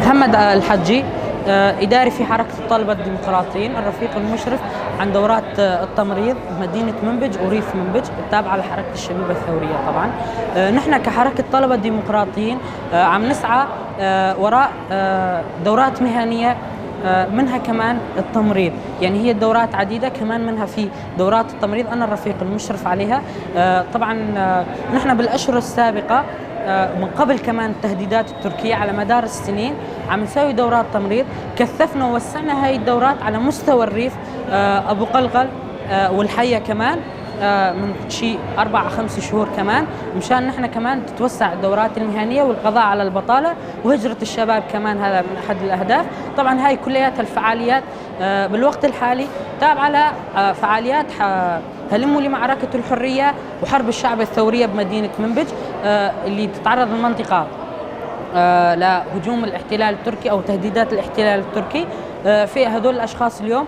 محمد الحجي، إداري في حركة الطلبة الديمقراطيين، الرفيق المشرف عن دورات التمريض بمدينة منبج وريف منبج التابعة لحركة الشبيبة الثورية. طبعا نحن كحركة طلبة ديمقراطيين عم نسعى وراء دورات مهنية، منها كمان التمريض. يعني هي الدورات عديدة، كمان منها في دورات التمريض، أنا الرفيق المشرف عليها. طبعا نحن بالأشهر السابقة من قبل كمان التهديدات التركية على مدار السنين عم نسوي دورات تمريض. كثفنا ووسعنا هاي الدورات على مستوى الريف، أبو قلقل والحية كمان، من شيء 4-5 شهور كمان، مشان نحن كمان تتوسع الدورات المهنية والقضاء على البطالة وهجرة الشباب، كمان هذا من أحد الأهداف. طبعا هاي كليات الفعاليات بالوقت الحالي تابعة لفعاليات هلموا لمعركة الحرية وحرب الشعب الثورية بمدينة منبج، اللي تتعرض المنطقة لهجوم الاحتلال التركي أو تهديدات الاحتلال التركي. في هذول الأشخاص اليوم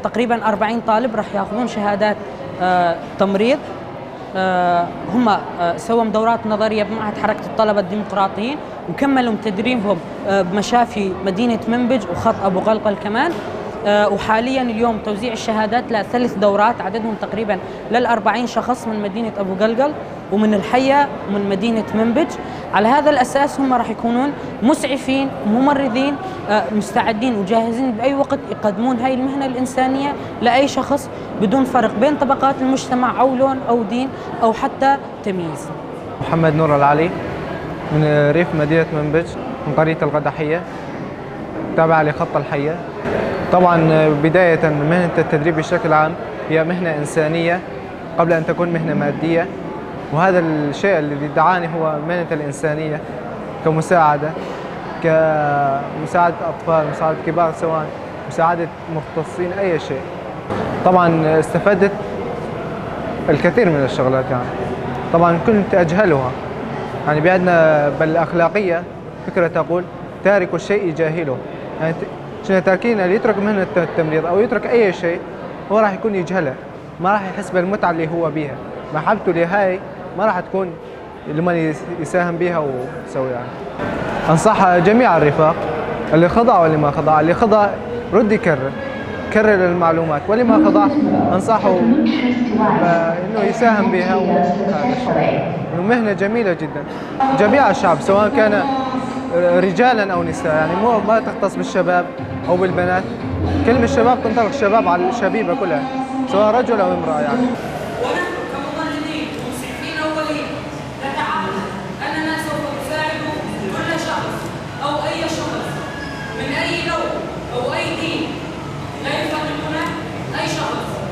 تقريبا 40 طالب راح ياخذون شهادات تمريض. هم سووا دورات نظرية بمعهد حركة الطلبة الديمقراطيين وكملوا تدريبهم بمشافي مدينة منبج وخط أبو قلقل كمان. وحاليا اليوم توزيع الشهادات لثلاث دورات عددهم تقريبا لل40 شخص من مدينة أبو قلقل ومن الحية ومن مدينة منبج. على هذا الأساس هم راح يكونون مسعفين وممرضين مستعدين وجاهزين بأي وقت يقدمون هاي المهنة الإنسانية لأي شخص بدون فرق بين طبقات المجتمع أو لون أو دين أو حتى تمييز. محمد نور العلي من ريف مدينة منبج، من قرية القدحية تابعة لخط الحية. طبعا بداية مهنة التدريب بشكل عام هي مهنة إنسانية قبل أن تكون مهنة مادية، وهذا الشيء الذي دعاني هو مهنة الإنسانية كمساعدة، كمساعدة أطفال، مساعدة كبار، سواء مساعدة مختصين، أي شيء. طبعا استفدت الكثير من الشغلات، يعني طبعا كنت أجهلها. يعني بعدنا بالأخلاقية فكرة تقول تارك الشيء جاهله، يعني شنو تاركين اللي يترك مهنة التمريض أو يترك أي شيء هو راح يكون يجهله، ما راح يحس بالمتعة اللي هو بيها، محبته لهاي ما راح تكون لمن يساهم بيها ويسوي. يعني أنصح جميع الرفاق اللي خضع واللي ما خضع، اللي خضع رد يكرر، كرر المعلومات، واللي ما خضع أنصحه إنه يساهم بها. وهذا الشيء إنه مهنة جميلة جدا، جميع الشعب سواء كان رجالا أو نساء، يعني مو ما تختص بالشباب أو بالبنات، كلمة شباب تنطلق الشباب على الشبيبة كلها سواء رجل أو امرأة يعني.